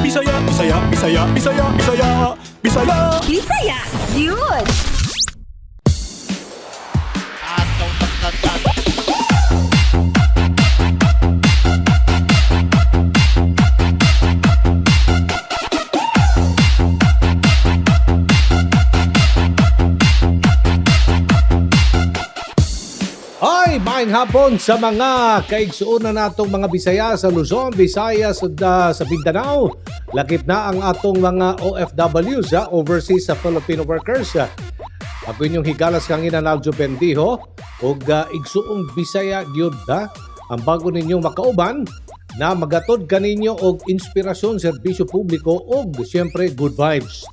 Bisaya, Bisaya, Bisaya, Bisaya, Bisaya, Bisaya. Bisaya, yun! Ay, maayong hapon sa mga kaigsuonan natong mga Bisaya sa Luzon, Visayas ug sa Mindanao. Lakip na ang atong mga OFWs, ha, overseas sa Filipino workers. Ako inyong higalas kangina, Naljo Bendijo, ug igsuong Bisaya gyud, ha. Ang bago ninyong makauban na magatod kaninyo og inspirasyon, serbisyo publiko ug siyempre good vibes.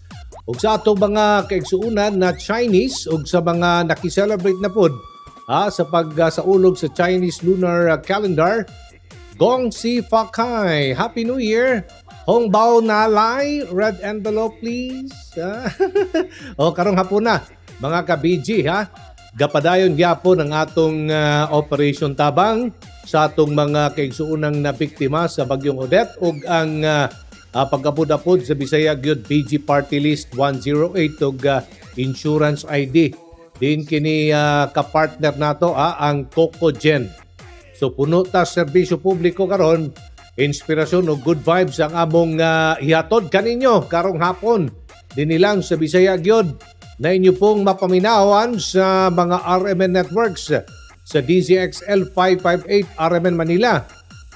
Ug sa atong mga kaigsuonan na Chinese ug sa mga naki-celebrate na pod, ha, sa pag saulog sa Chinese lunar calendar, Gong Xi Fa Cai. Happy New Year! Hong Bao Na Lai, red envelope please. Ah. O karong hapon na, mga ka-BG, ha. Gapadayon gyapon ang atong Operation Tabang sa atong mga kaigsuonang nabiktima sa Bagyong Odette ug ang pag-apod-apod sa Bisaya gyud BG Party List 108 ug insurance ID. Din kini kapartner nato, ang Coco Gen. So puno ta serbisyo publiko karon, inspirasyon ug good vibes ang among ihatod kaninyo karong hapon. Dinhi lang sa Bisaya gyud na inyo pong mapaminawan sa mga RMN networks sa DZXL 558 RMN Manila,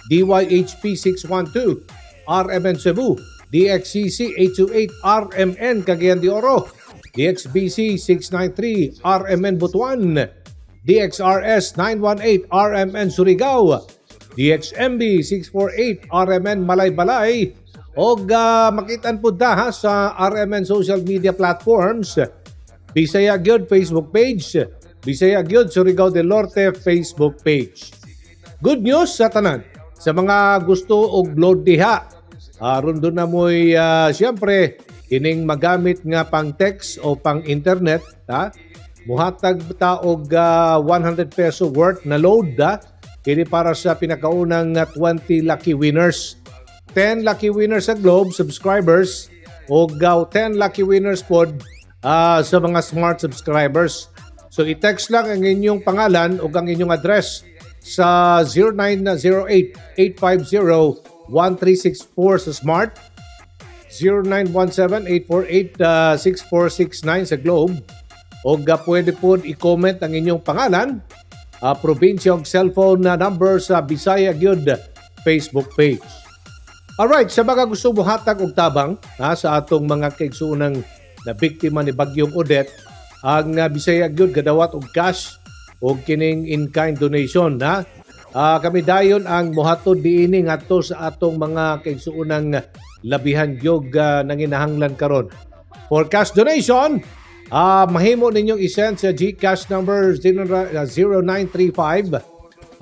DYHP 612 RMN Cebu, DXCC 828 RMN Cagayan de Oro, DXBC 693 RMN Butuan, DXRS 918 RMN Surigao, DXMB 648 RMN Malaybalay, og makitaan po ta, ha, sa RMN social media platforms, Bisaya Gyud Facebook page, Bisaya Gyud Surigao del Norte Facebook page. Good news sa tanan. Sa mga gusto og load diha, aron duna mo'y siyempre kining magamit nga pang text o pang internet, ha? Muhatag ta og 100 peso worth na load, ha? Kini para sa pinakaunang 20 lucky winners. 10 lucky winners sa Globe subscribers o 10 lucky winners pod sa mga Smart subscribers. So i-text lang ang inyong pangalan o ang inyong address sa 0908-850-1364 sa Smart, 0917-848-6469 sa Globe, o pwede po i-comment ang inyong pangalan, probinsya ug cellphone na number sa Bisaya Gyud Facebook page. Alright, sa mga gusto muhatag og tabang, ha, sa atong mga kaigsuonang na biktima ni Bagyong Odette, ang Bisaya Gyud gadawat og cash o kining in-kind donation, ha. Kami dayon ang mohatod diini ngadto sa atong mga kaigsuonang labihan gyud nanginahanglan karon. For cash donation, mahimo ninyong i-send sa GCash number 0935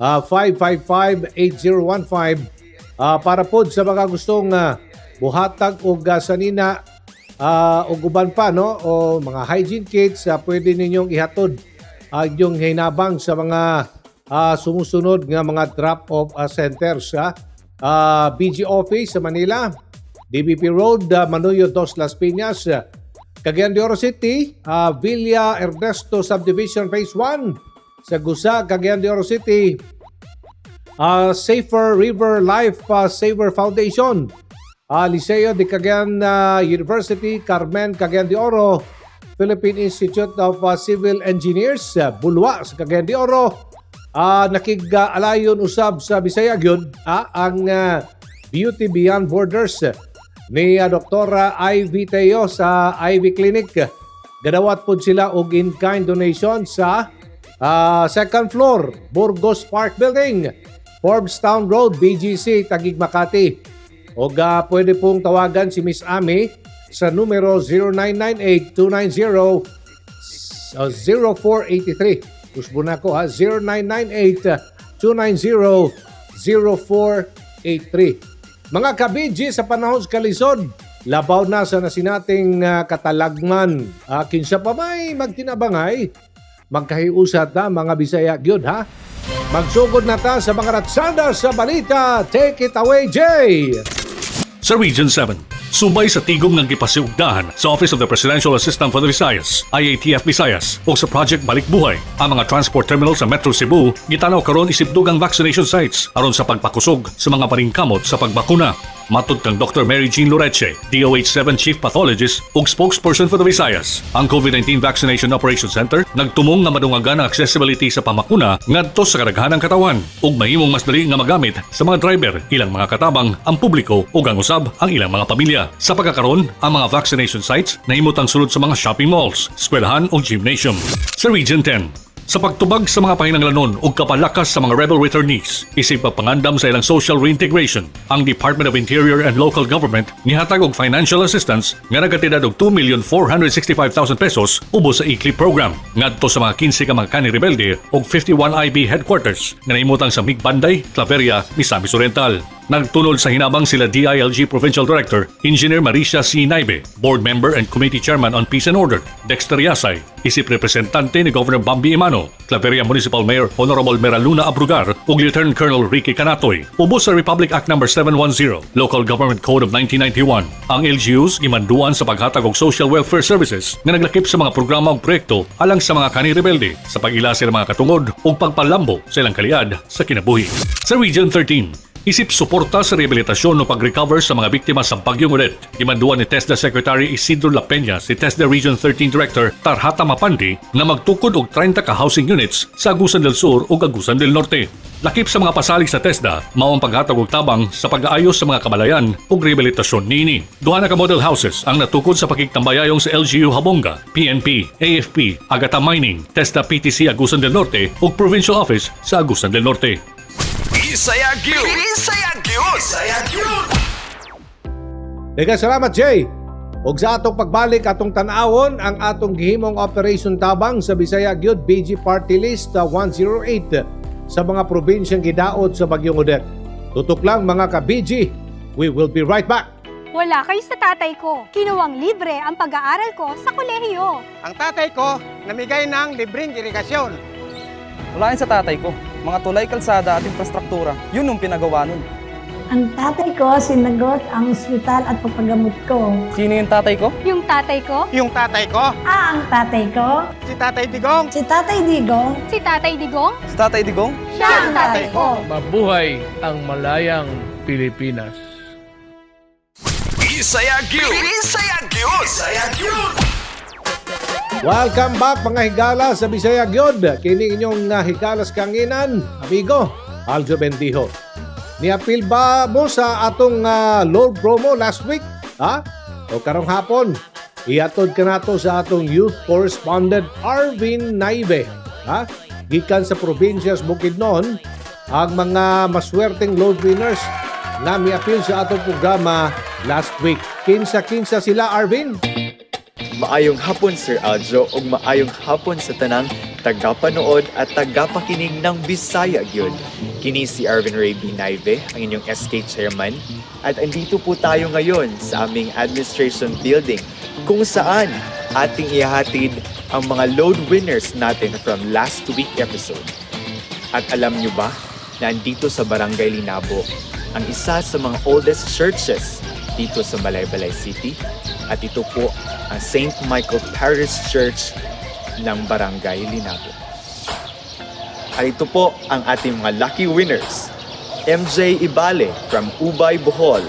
555 8015. Para pod sa mga gustong buhatag og sanina ug uban pa, no, o mga hygiene kits, pwede ninyong ihatod ang inyong hinabang sa mga sumusunod nga mga drop off centers sa BG Office sa Manila, DBP Road, Manuyo Dos Las Piñas, Cagayan de Oro City, Villa Ernesto Subdivision Phase 1 sa Gusa, Cagayan de Oro City, Safer River Life Saver Foundation, Liceo de Cagayan University, Carmen, Cagayan de Oro, Philippine Institute of Civil Engineers, Bulua sa Cagayan de Oro, nakig-alayon usab sa Bisaya gyud, ang Beauty Beyond Borders ni Dr. Ivy Teo sa Ivy Clinic. Gadawat pod sila og in-kind donation sa second floor, Burgos Park Building, Forbes Town Road, BGC, Taguig, Makati. O pwede pong tawagan si Miss Ami sa numero 0998-290 0483. Usbo na ko, ha, 0998-290-0483. Mga ka-BG, sa panahon sa kalisod, labaw na sa nasinating katalagman. Kinsa pa may magtinabangay, magkahiusa ta mga Bisaya gyud, ha. Magsugod na ta sa mga ratsada sa balita. Take it away, Jay! Sa Region 7, subay sa tigom nga gipasiugdahan sa Office of the Presidential Assistant for the Visayas, IATF Visayas, o sa Project Balik Buhay, ang mga transport terminal sa Metro Cebu gitanaw karon isip dugang vaccination sites aron sa pagpakusog sa mga paningkamot sa pagbakuna. Matod kang Dr. Mary Jean Loreche, DOH-7 Chief Pathologist ug spokesperson for the Visayas, ang COVID-19 Vaccination Operations Center nagtumong nga madungagan ang accessibility sa pamakuna ngadto sa kadaghanang katawan ug mahimong mas dali nga magamit sa mga driver, ilang mga katabang, ang publiko ug ang usab ang ilang mga pamilya. Sa pagkakaron, ang mga vaccination sites nahimutang sulod sa mga shopping malls, eskwelahan ug gymnasium. Sa Region 10, sa pagtubag sa mga pahinanglanon ug kapalakas sa mga rebel returnees, isip pagpangandam sa ilang social reintegration, ang Department of Interior and Local Government nihatag og financial assistance nga nagkatidad og 2,465,000 pesos ubos sa ICLI program ngadto sa mga 15 ka mga kani rebelde ug 51 IB headquarters nga nahimutang sa Migbanday, Claveria, Misamis Oriental. Nagtunol sa hinabang sila DILG Provincial Director, Engineer Maricia C. Naybe, Board Member and Committee Chairman on Peace and Order, Dexter Yasay, isip representante ni Governor Bambi Emano, Claveria Municipal Mayor Honorable Meraluna Abrugar ug Lieutenant Colonel Ricky Canatoy. Ubos sa Republic Act No. 710, Local Government Code of 1991, ang LGUs gimanduan sa paghatag og social welfare services nga naglakip sa mga programa ug proyekto alang sa mga kani rebelde sa pag-ila sa ilang mga katungod ug pagpalambo sa ilang kaliad sa kinabuhi. Sa Region 13, isip suporta sa rehabilitasyon o pag-recover sa mga biktima sa Bagyong Odette, gimanduan ni TESDA Secretary Isidro Lapeña si TESDA Region 13 Director Tarhata Mapandi na magtukod og 30 ka housing units sa Agusan del Sur ug Agusan del Norte. Lakip sa mga pasalig sa TESDA, mao ang paghatag og tabang sa pag-aayos sa mga kabalayan ug rehabilitasyon niini. Duha na ka model houses ang natukod sa pakigtambayayong sa LGU Jabonga, PNP, AFP, Agata Mining, TESDA PTC Agusan del Norte ug Provincial Office sa Agusan del Norte. Bisaya gyud. Bisaya gyud. Bisaya gyud. Daghang salamat, Jay. Ug sa atong pagbalik, atong tan-awon ang atong gihimong Operation Tabang sa Bisaya Gyud BG Party List 108 sa mga probinsyang gidaot sa Bagyong Odette. Tutok lang, mga ka-BG. We will be right back. Wala kayo sa tatay ko. Kinuwang libre ang pag-aaral ko sa kolehiyo. Ang tatay ko namigay ng libreng irigasyon. Wala yun sa tatay ko. Mga tulay, kalsada at infrastruktura, yun ang pinagawa nun. Ang tatay ko sinagot ang ospital at pagpagamot ko. Sino yung tatay ko? Yung tatay ko, Yung tatay ko, Ah, ang tatay ko, si Tatay Digong. Si Tatay Digong, si Tatay Digong, Si Tatay Digong? Siya ang tatay ko. Mabuhay ang malayang Pilipinas. Bisaya gyud. Bisaya gyud. Bisaya gyud. Welcome back, mga higala, sa Bisaya Gyud. Kini inyong higalas kanginan, amigo, Aljo Bendijo. Niapil ba mo sa atong load promo last week? Ha? O karong hapon, iatod ka nato sa atong youth correspondent Arvin Naive. Ha? Gikan sa probinsya sa Bukidnon, ang mga maswerteng load winners na miapil sa atong programa last week. Kinsa-kinsa sila, Arvin? Maayong hapon, Sir Aljo, ug maayong hapon sa tanang tagapanood at tagapakinig ng Bisaya Gyud. Kini si Arvin Ray B. Naive, ang inyong SK Chairman. At andito po tayo ngayon sa aming administration building kung saan ating ihahatid ang mga load winners natin from last week episode. At alam nyo ba na andito sa Barangay Linabo ang isa sa mga oldest churches dito sa Malaybalay City, at ito po ang St. Michael Parish Church ng Barangay Linabo. At ito po ang ating mga lucky winners. MJ Ibale from Ubay, Bohol,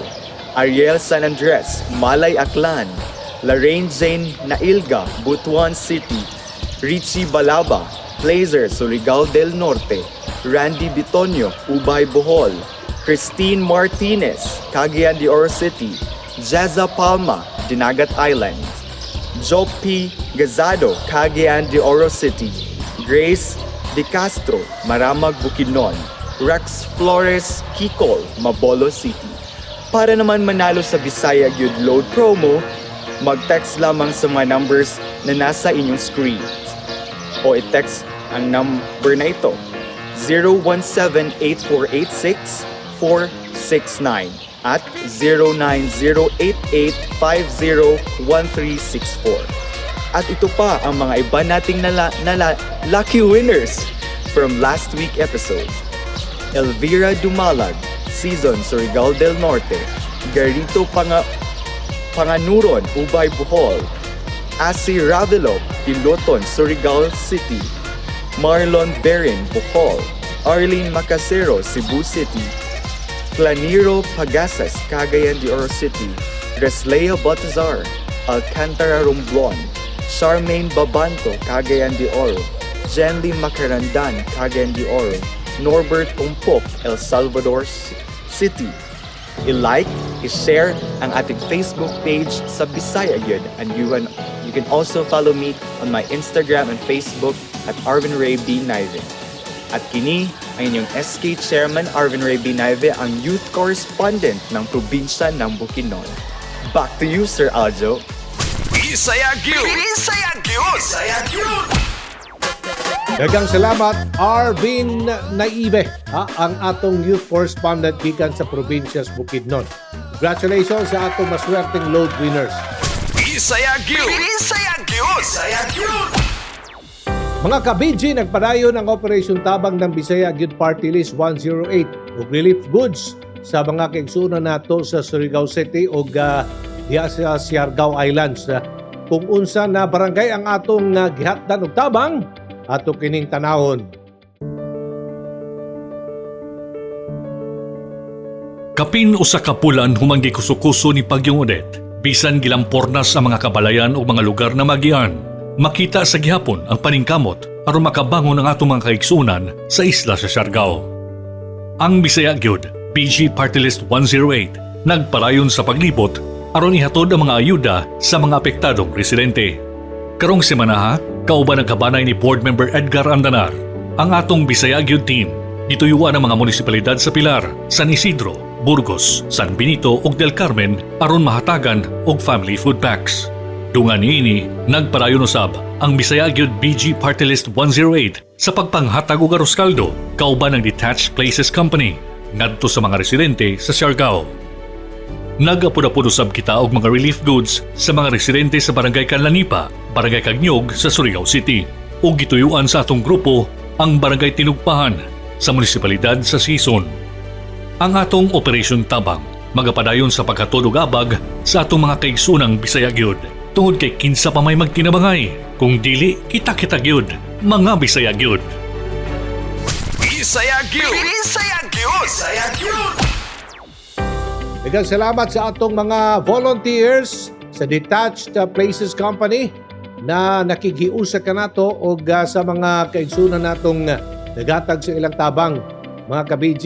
Ariel San Andres, Malay, Aklan, Lorraine Jane Nailga, Butuan City, Richie Balaba, Plazer, Surigao del Norte, Randy Bitonio, Ubay, Bohol, Christine Martinez, Cagayan de Oro City, Jazza Palma, Dinagat Island, Joe P. Gazado, Cagayan de Oro City, Grace De Castro, Maramag, Bukidnon, Rex Flores Kikol, Mabolo City. Para naman manalo sa Bisaya Gyud Load Promo, mag-text lamang sa mga numbers na nasa inyong screen. O i-text ang number na ito, 017-8486-469 at 09088501364. At ito pa ang mga iba nating nala lucky winners from last week episode. Elvira Dumalag, Season, Surigao del Norte. Garito Panganuron, Ubay, Bohol. Asi Ravelo, Piloton, Surigao City. Marlon Berin, Bohol. Arlene Macasero, Cebu City. Planiro Pagasas, Cagayan de Oro City. Greslea Baltazar, Alcantara Romblon. Charmaine Babanto, Cagayan de Oro. Jenly Macarandan, Cagayan de Oro. Norbert Umpok, El Salvador City. I-like, i-share ang ating Facebook page sa Bisaya Gyud. And you can also follow me on my Instagram and Facebook at Arvin Ray B. Naive. At kini ang inyong SK Chairman Arvin Ray B. Naive, ang Youth Correspondent ng probinsya ng Bukidnon. Back to you, Sir Aljo. Bisaya Gyud. Bisaya Gyud. Bisaya Gyud. Daghang salamat, Arvin Naive, ha, ang atong youth correspondent gikan sa probinsya sa Bukidnon. Congratulations sa atong maswerteng load winners. Bisaya Gyud. Bisaya Gyud. Bisaya Gyud. Mga ka-BG, nagpadayon ang Operation Tabang ng Bisaya Gyud Party List 108 ug relief goods sa mga kaigsuonan nato sa Surigao City ug diha sa Siargao Islands. Kung unsa na barangay ang atong gihatdan og tabang, ato kining tanawon. Kapin 1 ka bulan human gikuso-kuso ni Bagyong Odette, bisan gilampornas ang mga kabalayan o mga lugar na magian, makita sa gihapon ang paningkamot aron makabangon ang atong mga kaigsunan sa isla sa Siargao. Ang Bisaya Gyud, BG Party List 108, nagparayon sa paglibot aron ihatod ang mga ayuda sa mga apektadong residente. Karong semanaha, kauban ang kabanay ni Board Member Edgar Andanar, ang atong Bisaya Gyud team, gituyuan ang mga munisipalidad sa Pilar, San Isidro, Burgos, San Benito ug Del Carmen aron mahatagan og family food packs. Dungan niini, nagparayon usab ang Bisaya Gyud BG Party List 108 sa pagpanghatag og arroz caldo kauban ang Detached Places Company ngadto sa mga residente sa Siargao. Nag-apod-apod usab kita og mga relief goods sa mga residente sa Barangay Canlanipa, Barangay Cagniog sa Surigao City. Ug gituyuan sa atong grupo ang Barangay Tinugpahan sa munisipalidad sa Sison. Ang atong Operation Tabang magapadayon sa paghatod og abag sa atong mga kaigsunang Bisaya gyud. Tungod kay kinsa pa may magtinabangay, kung dili kita-kita gyud, mga Bisaya gyud. Bisaya Gyud. Bisaya Gyud. Bisaya Gyud. Daghang salamat sa atong mga volunteers sa Detached Places Company na nakikiusa kanato og sa mga kaigsunan natong nagatag sa ilang tabang. Mga ka-BG,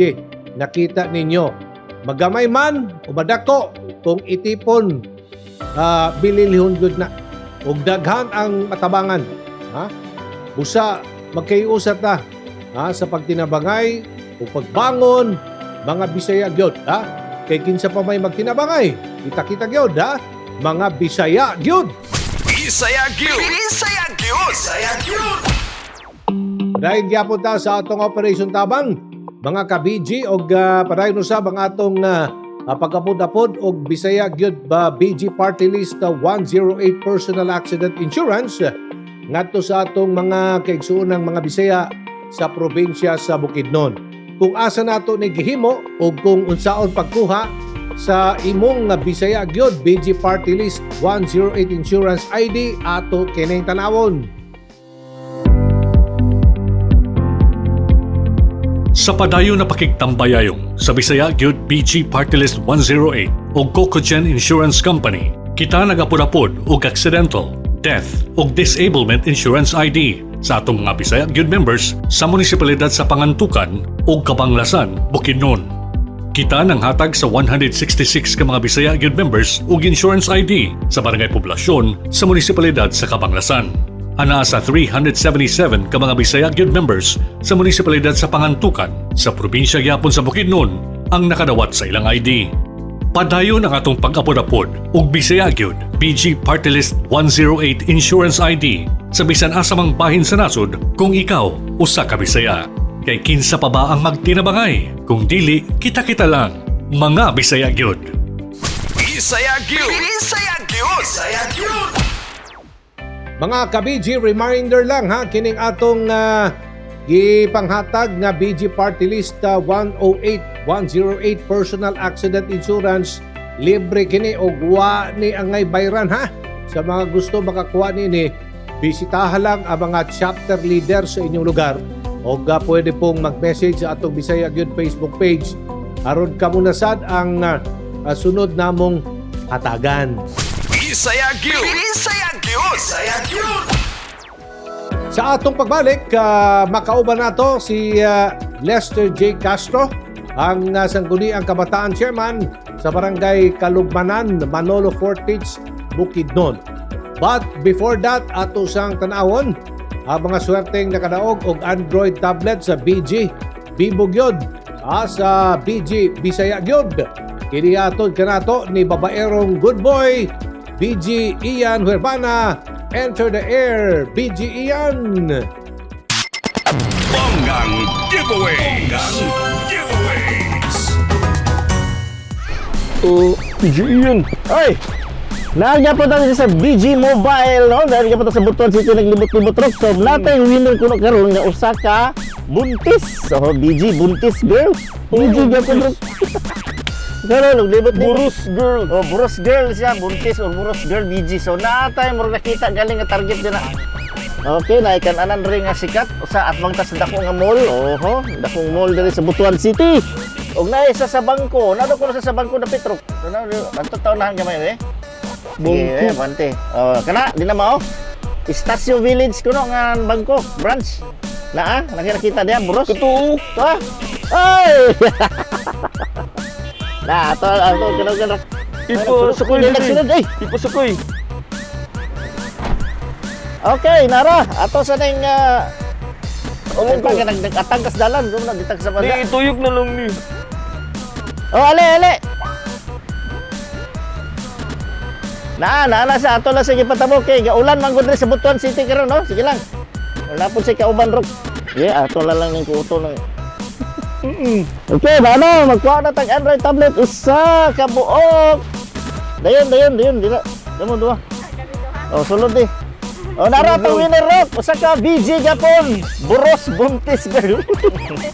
nakita ninyo, magamay man o madako kung itipon, bililihon gud na ug daghan ang matabangan, ha? Busa magkayusa ta, ha, sa pagtinabangay o pagbangon, mga Bisaya gyud, ha? Kay kinsa pa may magtinabangay, kita-kita gyud, ha, mga Bisaya gyud. Bisaya Gyud. Bisaya Gyud. Bisaya Gyud. Dahil gyapon ta sa atong Operation Tabang, mga ka-BG, og padayon usab ang atong pagapod-apod og Bisaya gyud ba BG Party List 108 Personal Accident Insurance ngadto sa atong mga kaigsuonang mga Bisaya sa probinsya sa Bukidnon. Kung asa nato ni gihimo o kung unsaon pagkuha sa imong nga Bisaya gyud BG Party List 108 Insurance ID, ato kining tanawon. Sa padayon na pakigtambayayong sa Bisaya Gyud BG Party List 108 o Cocogen Insurance Company, kita nagapod-apod og accidental, death ug disablement insurance ID sa atong mga Bisaya Gyud members sa munisipalidad sa Pangantukan ug Kabanglasan, Bukidnon. Kita nang hatag sa 166 ka mga Bisaya Gyud members og insurance ID sa Barangay Poblasyon sa munisipalidad sa Kabanglasan. Anaa sa 377 ka mga Bisaya Gyud members sa munisipalidad sa Pangantukan sa probinsya gyapon sa Bukidnon ang nakadawat sa ilang ID. Padayon ang atong pag-apod-apod og Bisaya Gyud BG Party List 108 Insurance ID sa bisan asa mang bahin sa nasod kung ikaw usa ka Bisaya. Kay kinsa pa ba ang magtinabangay kung dili kita-kita lang, mga Bisaya gyud. Bisaya Gyud. Bisaya Gyud. Bisaya Gyud. Mga ka-BG, reminder lang ha, kining atong gipanghatag nga BG Party List 108 108 Personal Accident Insurance. Libre kini og wa ni angay bayran ha. Sa mga gusto makakuha nini, bisitahan lang ang mga chapter leader sa inyong lugar o pwede pong mag-message sa atong Bisaya Gyud Facebook page aron kamo na sad ang sunod namong hatagan. Bisaya Gyud. Bisaya Gyud. Bisaya Gyud. Sa atong pagbalik, makauban nato si Lester J. Castro, ang Sangguniang Kabataan Chairman sa Barangay Kalugmanan, Manolo Fortich, Bukidnon. But before that, ato sang tanawon ang mga swerteng nakadaog og Android tablet sa BG Bibo gyud, sa BG Bisaya gyud. Kini atod kanato ni babaerong good boy BG Ian Huerbana. Enter the air, BG Ian. Bonggang giveaway. Bonggang giveaways. Oh, BG Ian. Oy! Naagya po tayo sa BG Mobile, no? Dahil po sa Butuan City naglibot-libot rock. So, natay winner kuno karon nga usa ka buntis. So, BG buntis girl. BG gyapon rock. Karon naglibot libot. Burus girl. Oh, buros girl siya, buntis or buros girl BG. So, naatay mo nakita galing nga target din na. Okay, na ikan anan rin nga sikat sa atbang ta sa dako nga mall. Oho, dakong mall diri sa Butuan City. Og naa isa sa bangko, nado ko sa bangko na Petrok. Anto taon gamay eh. Sige, eh, bante. Oh, kana di na mao. Istasyo Village kuno nga bangko branch. Naa, nakita diya buros. Totoo. To. Ah. Ay! Na, ato ato kano kano. Ipasukoy. Nagsunod ay. Ipasukoy. Okay, nara. Ato sa ning Amo pa ko. ka nag atang dalan, doon na ditag sa Di banda. ituyok na lang ni. Oh, ale ale. Na, na na sa ato lang sige patabok kay gaulan man gud diri sa Butuan City karon no. Sige lang. Wala po siya kauban rok. Yeah, ato lang lang ning kuto nang. Okay, ano, magkuha na tag Android tablet usa ka buok. Dayon, dayon, dayon, dira. Damo duha. Oh, sulod di. Oh, nara atong winner rock. Usa ka BG Gapon. Buros buntis girl.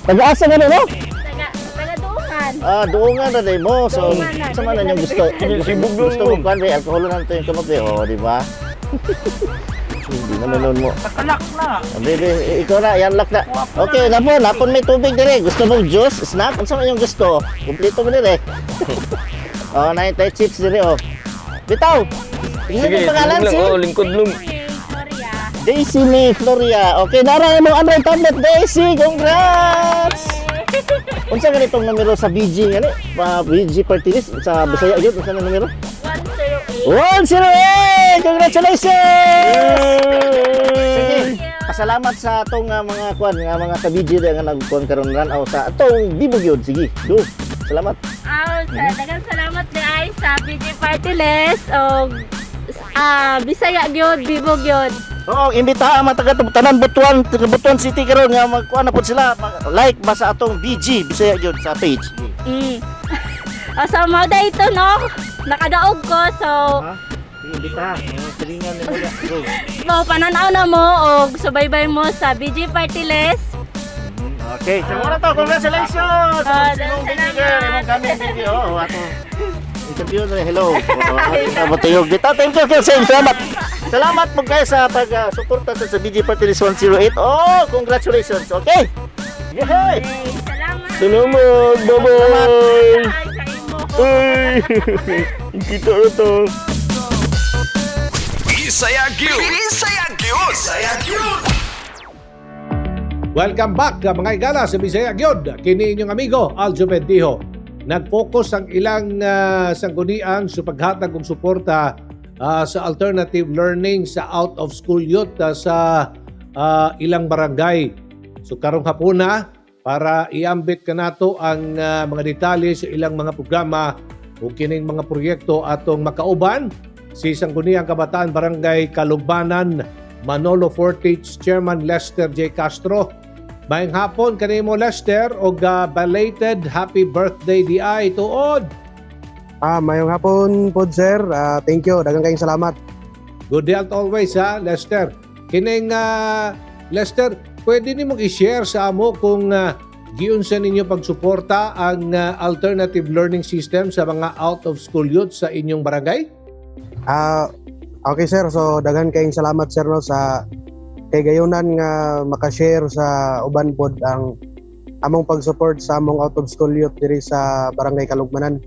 Taga-asa nga no? Taga, taga Duungan. Ah, duungan na day mo. So, Duungan na. sa man na yung gusto. Sibog lang Gusto mo mo. kuan bay alcohol na to yung kamot bay. Oh, di ba? Hindi naman nun mo. Takalak na. Bebe, ikaw na, yan lock na. Okay, napon, napon may tubig dire. Gusto mong juice, snack, unsa man yung gusto? Kumpleto mo dire. Oh, na tayo chips dire oh. Bitaw. Sige, Sige, pangalan sibog lang. si Oh, lingkod lang. Gloria. Daisy May Floria. Okay, nara mo Android tablet Daisy. Congrats! Unsa ganitong numero sa BG ngani? Pa BG party list sa Bisaya gyud unsa na numero? 108. 108! Congratulations! Sige, pasalamat sa atong mga kuan nga mga ka-BG nga nagkuan karon run out sa atong Bibo gyud. Sige, go. Salamat. Ah, sa daghang salamat ni ay sa BG Party List og Bisaya gyud, Bibo gyud. Oo, imbitahan ang mga taga tanan Butuan, taga Butuan City karon nga magkuan na pud sila. Like ba sa atong BG Bisaya gyud sa page. Sige. So mao da ito no. Nakadaog ko so Ha? Sige, imbitahan. Mga silingan nimo na. Go. mo pananaw na mo og subaybay mo sa BG Party List. Okay, so muna to. Congratulations! Ah, Sa salamat. BG girl, imong kami BG. Oo, ato. Interview na hello. Oo, matuyog dito. Thank you, Kelsen. Salamat. Salamat po kayo sa pag-suporta sa BG Party List 108. Oh, congratulations. Okay. Yay! Okay, salamat. Salamat. Bye-bye. Ay, sa imo. Uy. Kita na to. Bisaya Gyud. Bisaya Gyud. Bisaya Gyud. Welcome back mga igala sa Bisaya Gyud. Kini inyong amigo Aljo Bendijo. Nag-focus ang ilang sanggunian sa paghatag og suporta sa alternative learning sa out of school youth sa ilang barangay. So karong hapuna para iambit kanato ang mga detalye sa ilang mga programa ug kining mga proyekto atong makauban si Sangguniang Kabataan Barangay Kalugbanan Manolo Fortich Chairman Lester J. Castro. Maayong hapon kanimo Lester og belated happy birthday di ay tuod. Ah, mayong hapon po sir. Ah, thank you. Daghang kayong salamat. Good health always ha Lester. Kining Lester, pwede nimong i-share sa amo kung Giunsa ninyo pagsuporta ang alternative learning system sa mga out of school youth sa inyong barangay? Ah, okay sir, so daghan kayong salamat, sir, no, sa kay gayunan nga makashare sa uban pod ang among pag-support sa among out of school youth diri sa Barangay Kalugmanan.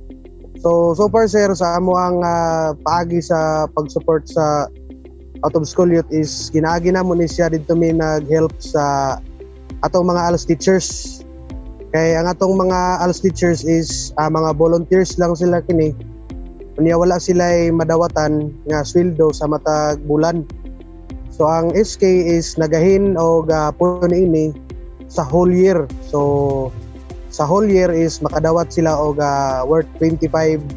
So so far, sir, sa amo ang paagi sa pag-support sa out of school youth is ginaagi namo ni siya didto mi nag-help sa atong mga ALS teachers. Kay ang atong mga ALS teachers is mga volunteers lang sila kini. Unya wala sila madawatan nga sweldo sa matag bulan. So ang SK is nagahin og puno ini sa whole year. So sa whole year is makadawat sila og worth 25,000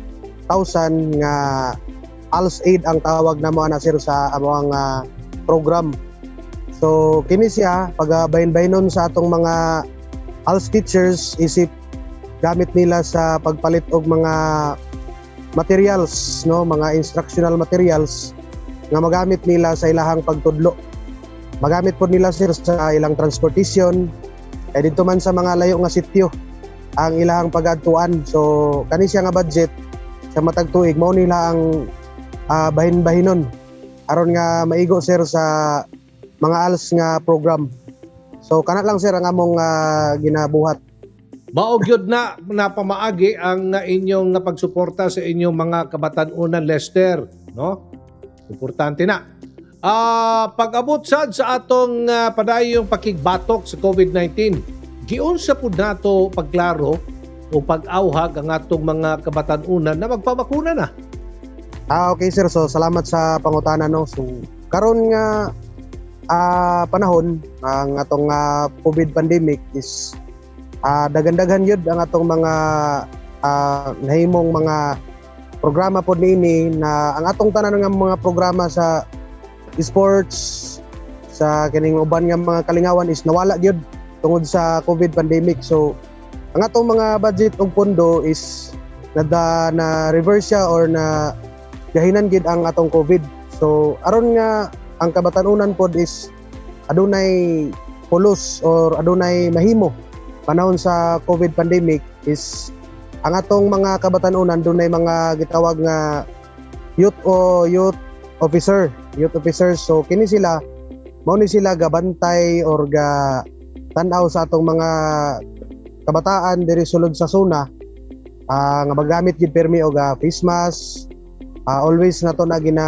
nga ALS aid ang tawag namo ana, sir, sa among program. So kini siya pag bahin-bahinon sa atong mga ALS teachers isip gamit nila sa pagpalit og mga materials, no, mga instructional materials nga magamit nila sa ilahang pagtudlo. Magamit pod nila, sir, sa ilang transportation kay didto man sa mga layo nga sityo ang ilahang pagadtuan. So kani siya nga budget sa matag tuig mao nila ang bahin-bahinon aron nga maigo, sir, sa mga ALS nga program. So kana lang, sir, ang among ginabuhat. Mao gyud na napamaagi ang inyong pagsuporta sa inyong mga kabatan-unan, Lester, no? Importante na. Pag-abot sad sa atong padayong pakigbatok sa COVID-19, giunsa pud nato pagklaro o pag-awhag ang atong mga kabatan-unan na magpabakuna na? Ah, okay sir. So salamat sa pangutana, no. So karon nga panahon ang atong COVID pandemic is daghan-daghan yun ang atong mga nahimong mga programa pod niini na ang atong tanan nga mga programa sa sports, sa kining uban nga mga kalingawan is nawala gyud tungod sa COVID pandemic. So ang atong mga budget ug pondo is nada na reverse siya or na gahinan gid ang atong COVID. So aron nga ang kabatanunan pod is adunay pulos or adunay mahimo panahon sa COVID pandemic is ang atong mga kabatanunan dunay mga gitawag nga youth o youth officer, youth officers. So kini sila mao ni sila gabantay or ga tan-aw sa atong mga kabataan diri sulod sa zona nga magamit gid permi og face mask. Always nato na gina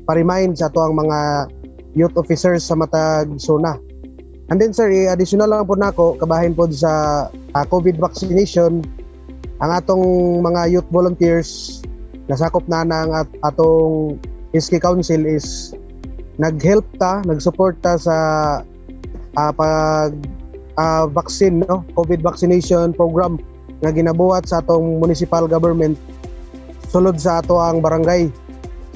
pa-remind sa ato ang mga youth officers sa matag zona. And then sir, additional lang po nako kabahin pod sa COVID vaccination, ang atong mga youth volunteers nasakop na ng atong SK Council is nag-help ta, nag-support ta sa pag vaccine, no, COVID vaccination program nga ginabuhat sa atong municipal government sulod sa ato ang barangay.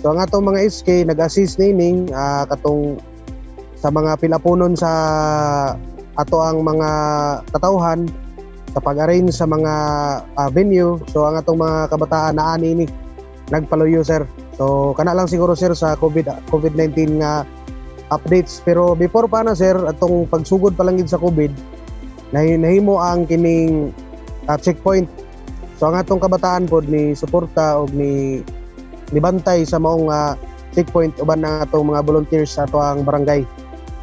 So ang atong mga SK nag-assist nining katong sa mga pilapunon sa ato ang mga katawhan sa pag-arrange sa mga venue. So ang atong mga kabataan na ani ni nagpaluyo, sir. So kana lang siguro, sir, sa COVID-19 nga updates. Pero before pa na, sir, atong pagsugod pa lang gid sa COVID, nahimo ang kining checkpoint. So ang atong kabataan pod ni suporta og ni nibantay sa maong checkpoint uban ang atong mga volunteers sa ato ang barangay.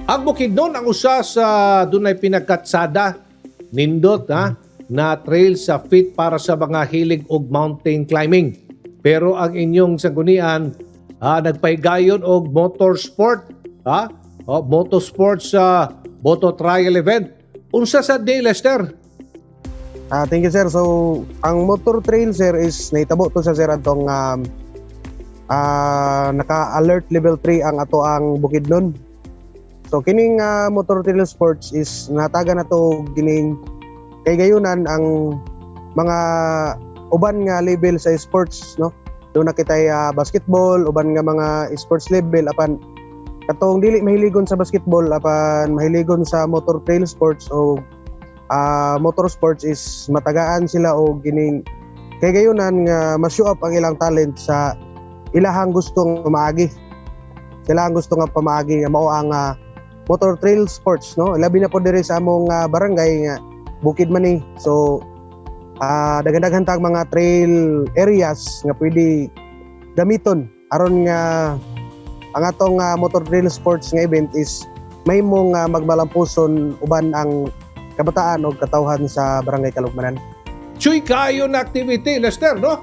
Ang Bukidnon ang usa sa dunay pinagkatsada nindot ha na trail sa fit para sa mga hilig og mountain climbing. Pero ang inyong sanggunian nagpahigayon og motorsport ha, o motorsport sa Moto Trial event. Unsa sa day, Lester? Ah, thank you, sir. So ang motor trail, sir, is nahitabo to sa sir atong naka-alert level 3 ang ato ang Bukidnon. So kining motor trail sports is nataga na to kining kay gayunan ang mga uban nga level sa sports, no. Doon na kitay basketball, uban nga mga sports level, apan katong dili mahiligon sa basketball apan mahiligon sa motor trail sports o motor sports is matagaan sila og kining kay gayunan nga ma-show up ang ilang talent sa ilahang gustong pamaagi. Sila ang gusto nga pamaagi nga mao ang motor trail sports, no. Labi na po diri sa among barangay nga Bukid man ni. So daghan-daghan tag mga trail areas nga pwede gamiton aron nga ang atong motor trail sports nga event is mahimong magmalampuson uban ang kabataan o katawhan sa Barangay Kalugmanan. Chuy kayo na activity, Lester, no?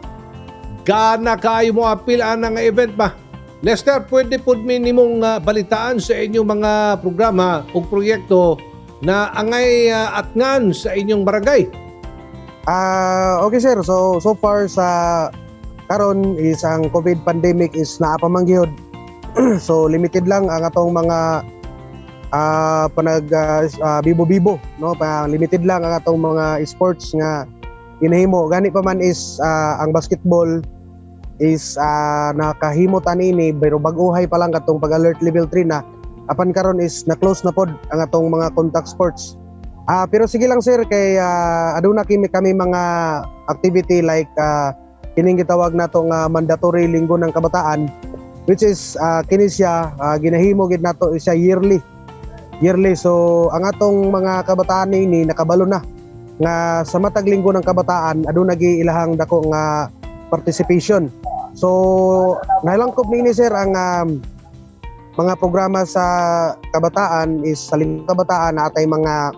Gana kayo mo apil ana nga event ba? Lester, pwede pud mi nimong balitaan sa inyong mga programa o proyekto na angay atngan sa inyong barangay. Okay sir, so so far sa karon is ang COVID pandemic is naa pa man gyud. So limited lang ang atong mga panag bibo-bibo, no, pa limited lang ang atong mga sports nga ginahimo. Gani pa man is ang basketball is nakahimo ta niini, pero bag-ohay pa lang katong pag-alert level 3 na. Apan karon is na-close na pod ang atong mga contact sports. Pero sige lang sir, kay aduna kami mga activity like kining gitawag nato nga mandatory Linggo ng Kabataan, which is kini siya ginahimo gid nato siya yearly yearly. So ang atong mga kabataan ini nakabalo na nga sa matag Linggo ng Kabataan aduna gi ilahang dako nga participation. So nalangkob niini sir ang mga programa sa kabataan is sa Linggo ng Kabataan atay mga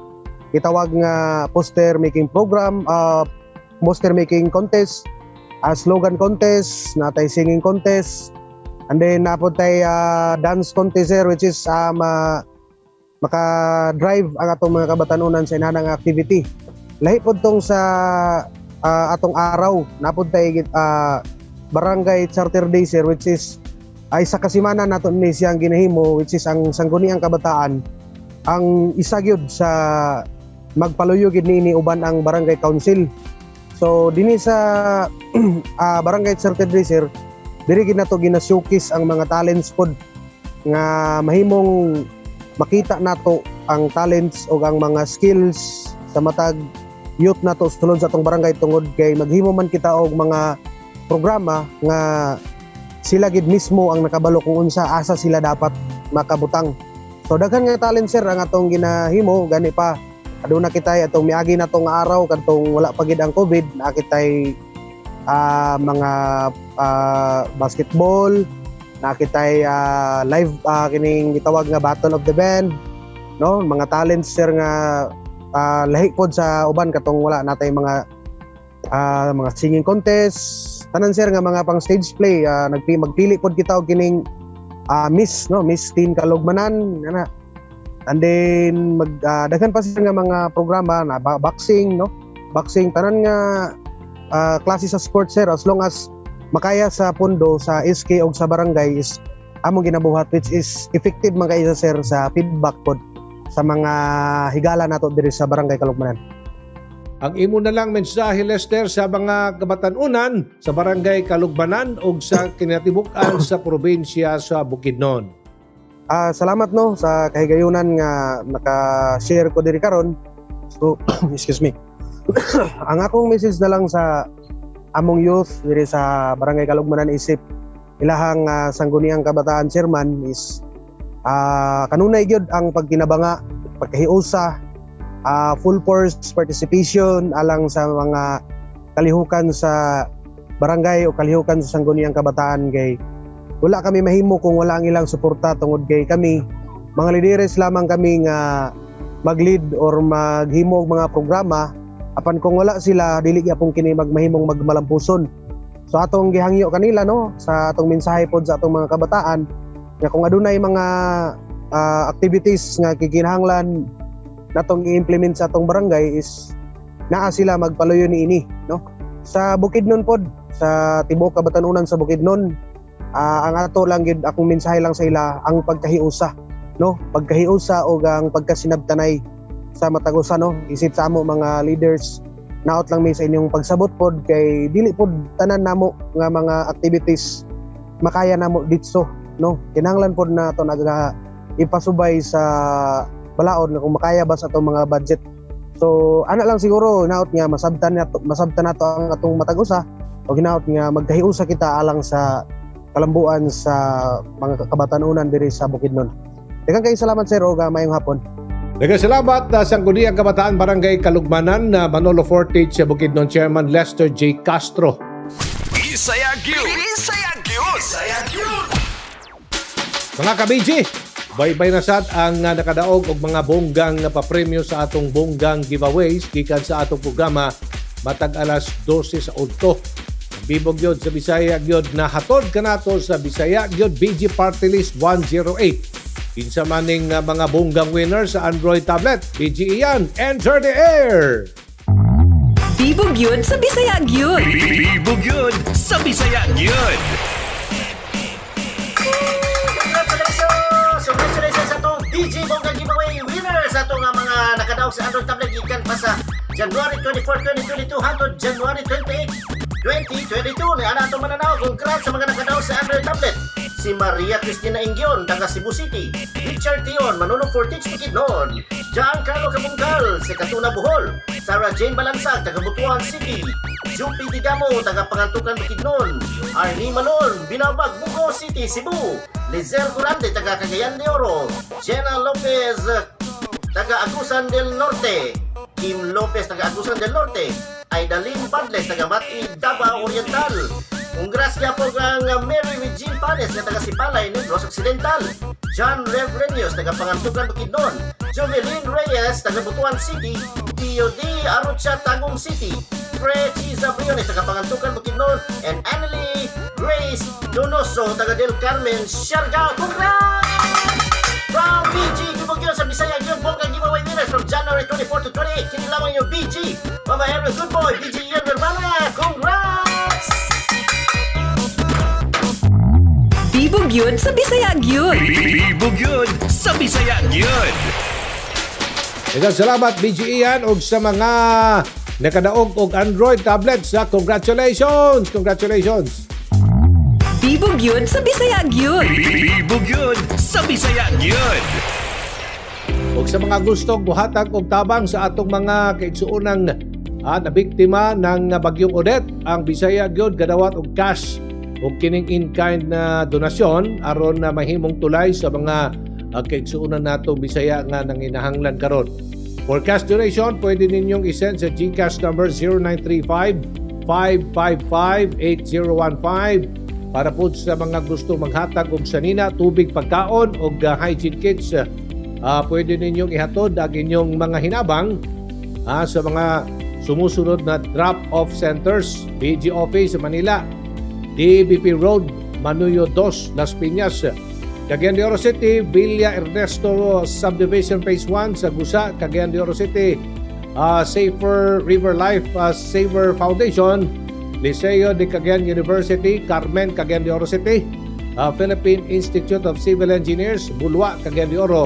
gitawag nga poster making program, poster making contest, slogan contest, natay singing contest, and then naa pod tay dance contest sir, which is maka-drive ang atong mga kabatanunan sa inanang activity. Lahi pod tong sa atong araw, naa pod tay Barangay Charter Day sir, which is ay sa kasimana nato ni siyang ginahimo, which is ang Sangguniang Kabataan ang isa gyud sa magpaluyo gid niini uban ang Barangay Council. So dinhi sa Barangay Charter Day sir, diri gid nato gina-showcase ang mga talents pod nga mahimong makita nato ang talents o ang mga skills sa matag youth nato sulod sa atong barangay, tungod kay maghimo man kita og mga programa nga sila gid mismo ang nakabalo kung unsa, asa sila dapat makabutang. So daghan nga talent sir ang atong ginahimo. Gani pa aduna kitay atong miagi natong araw kadtong wala pa gid ang COVID, naa kitay mga basketball, naa kitay live kining gitawag nga Battle of the Band, no, mga talents sir nga lahi pod sa uban katong wala natay mga singing contest, tanan sir nga mga pang stage play. Magpili pod kita og kining Miss, no, Miss Teen Kalugmanan ana, and then mag daghan pa sir nga mga programa na boxing, no, boxing, tanan nga klase sa sports sir, as long as makaya sa pondo sa SK o sa barangay is among ginabuhat, which is effective man kaayo sir sa feedback pod sa mga higala nato diri sa Barangay Kalugmanan. Ang imo na lang mensahe, Lester, sa mga kabatanunan sa Barangay Kalugmanan ug sa kinatibuk-an sa probinsya sa Bukidnon. Salamat no sa kahigayunan nga naka-share ko diri karon. So excuse me. Ang akong message na lang sa among youth diri sa Barangay Kalugmanan isip ilahang Sangguniang Kabataan chairman is kanunay gyud ang pagkinabanga, pagkahiusa, full force participation alang sa mga kalihukan sa barangay o kalihukan sa Sangguniang Kabataan, kay wala kami mahimo kung wala ang ilang suporta, tungod kay kami mga lideres lamang kami nga mag-lead or maghimo og mga programa, apan kung wala sila dili gyapon kini magmahimong magmalampuson. So atong gihangyo kanila no, sa atong mensahe pod sa atong mga kabataan nga kung adunay mga activities nga kikinahanglan natong i-implement sa atong barangay is naa sila magpaluyo niini, no. Sa Bukidnon pod, sa tibuok kabatanunan sa Bukidnon, ang ato lang gyud, akong mensahe lang sa ila ang pagkahiusa, no, pagkahiusa o ang pagkasinabtanay sa matag usa, no. Isip sa amo mga leaders, naot lang mi sa inyong pagsabot pod kay dili pod tanan namo nga mga activities makaya namo ditso, no. Kinahanglan pod na to naga ipasubay sa balaod nga kung makaya ba sa atong mga budget. So ana lang siguro, naot nga masabtan nato ang atong matag usa o ginaot nga magkahiusa kita alang sa kalambuan sa mga kabatanunan diri sa Bukidnon. Daghang kaayo salamat sir, og maayong hapon. Daghang salamat sa Sangguniang Kabataan Barangay Kalugmanan na Manolo Fortich sa Bukidnon, Chairman Lester J. Castro. Bisaya gyud. Bisaya gyud. Bisaya gyud. Mga ka-BG, bye-bye na sad ang nakadaog og mga bonggang papremyo sa atong bonggang giveaways gikan sa atong programa matag alas 12 sa udto. Bibog gyud sa Bisaya gyud na hatod kanato sa Bisaya gyud BG Party List 108. Kinsa maning mga bonggang winner sa Android tablet, BG Ian, enter the air! Bibog gyud sa Bisaya gyud. Bibog gyud sa Bisaya gyud. Congratulations! Congratulations sa atong BG Bongga Giveaway winner sa atong mga nakadaog sa Android tablet gikan pa sa January 24, 2022 hangtod January 28, 2022. Ni ana atong mananaw. Congrats sa mga nakadaog sa Android tablet. Si Maria Cristina Ingyon, taga Cebu City. Richard Tion, Manolo Fortich, Bukidnon. John Carlo Cabungcal, sa Katuna, Bohol. Sarah Jane Balansag, taga Butuan City. Jupi Digamo, taga Pangantukan, Bukidnon. Arnie Malon, Binabag, Bugo City, Cebu. Lizel Curante, taga Cagayan de Oro. Jenna Lopez, taga Agusan del Norte. Kim Lopez, taga Agusan del Norte. Aidalin Padles, taga Mati, Davao Oriental. Congrats po ang Mary Regine Panes nga taga Sipalay, Negros Occidental. John Revrenius, taga Pangantukan, Bukidnon. Jovelyn Reyes, taga Butuan City. Tio D. Arocha, Tagum City. Fre Chiza Briones, taga Pangantukan, Bukidnon. And Annalie Grace Donoso, taga Del Carmen, Siargao. Congrats! From BG, Gibogyo sa Bisaya, gyud bongga giveaway winners from January 24 to 28. Kini lamang yung BG. Mama Henry Good Boy, BG Ian Verbana. Congrats! Bibog gyud sa Bisaya gyud. Bibog gyud sa Bisaya gyud. Daghang salamat BG Ian og sa mga nakadaog og Android tablets. Ha? Congratulations! Congratulations! Bibog gyud sa Bisaya gyud. Bibog gyud sa Bisaya gyud. Og sa mga gustong buhatag og tabang sa atong mga kaigsuonang nabiktima ng bagyong Odette, ang Bisaya gyud gadawat og cash og kining in-kind na donasyon aron na mahimong tulay sa mga kaigsuonan natong Bisaya nga nanginahanglan karon. For cash donation, pwede ninyong isend sa GCash number 0935 555 8015. Para po sa mga gusto maghatag og sanina, tubig, pagkaon og hygiene kits, pwede ninyong ihatod ang inyong mga hinabang sa mga sumusunod na drop-off centers: BG Office sa Manila, DBP Road, Manuyo 2, Las Piñas, Cagayan de Oro City, Villa Ernesto Subdivision Phase 1 sa Gusa, Cagayan de Oro City, Safer River Life Saver Foundation, Liceo de Cagayan University, Carmen, Cagayan de Oro City, Philippine Institute of Civil Engineers, Bulua, Cagayan de Oro.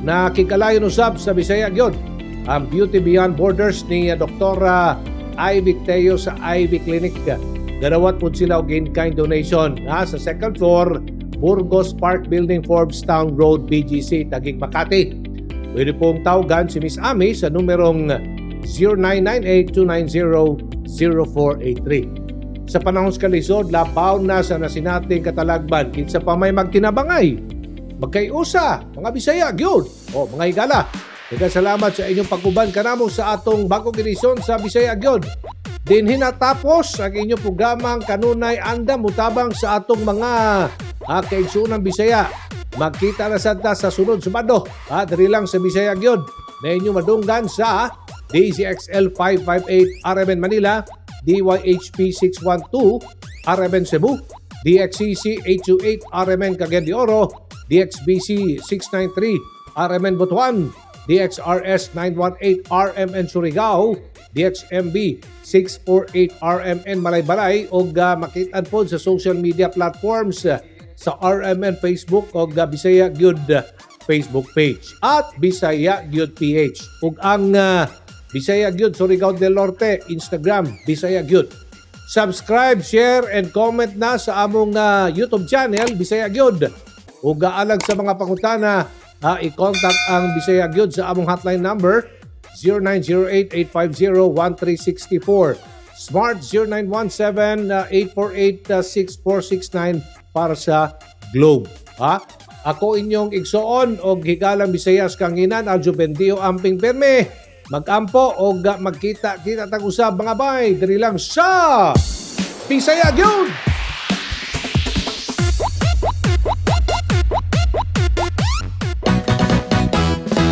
Nakikalayon usab sa Bisaya gyud ang Beauty Beyond Borders ni Dr. Ivy Teo sa Ivy Clinic. Gadawat po sila og in-kind donation ha, sa second floor, Burgos Park Building, Forbes Town Road, BGC, Taguig, Makati. Pwede pong tawagan si Miss Ami sa numerong 0998-290-0483. Sa panahon sa kalisod, labaw na sa nasinating katalagman, kinsa pa may magtinabangay. Magkayusa, mga Bisaya, gyud. O, mga higala, daghang salamat sa inyong pag-uban kanamo sa atong bagong edisyon sa Bisaya gyud. Dinhi natapos ang inyong programang kanunay andam mutabang sa atong mga kaigsuonang Bisaya. Magkita na sad ta sa sunod Sabado. Ha, diri lang sa Bisaya gyud na inyong madunggan sa DZXL 558 RMN Manila, DYHP 612 RMN Cebu, DXCC 828 RMN Cagayan de Oro, DXBC 693 RMN Butuan, DXRS 918 RMN Surigao, DXMB 648 RMN Malaybalay ug makitaan po sa social media platforms sa RMN Facebook ug Bisaya gyud Facebook page at Bisaya gyud PH ug ang Bisaya gyud Surigao del Norte Instagram, Bisaya gyud. Subscribe, share and comment na sa among YouTube channel Bisaya gyud. Ug alang sa mga pangutana, i-contact ang Bisaya gyud sa among hotline number 0908-850-1364. Smart 0917-848-6469 para sa Globe. Ha? Ako inyong igsoon og higalang Bisayas kanginan, Aljo Bendio, amping perme. Magampo og magkita kita tag usab, mga bay, diri lang sa Bisaya gyud.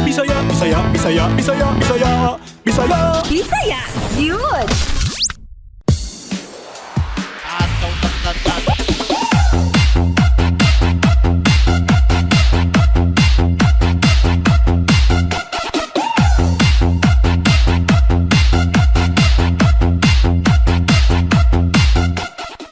Bisaya, Bisaya, Bisaya, Bisaya, Bisaya, Bisaya. Bisaya gyud.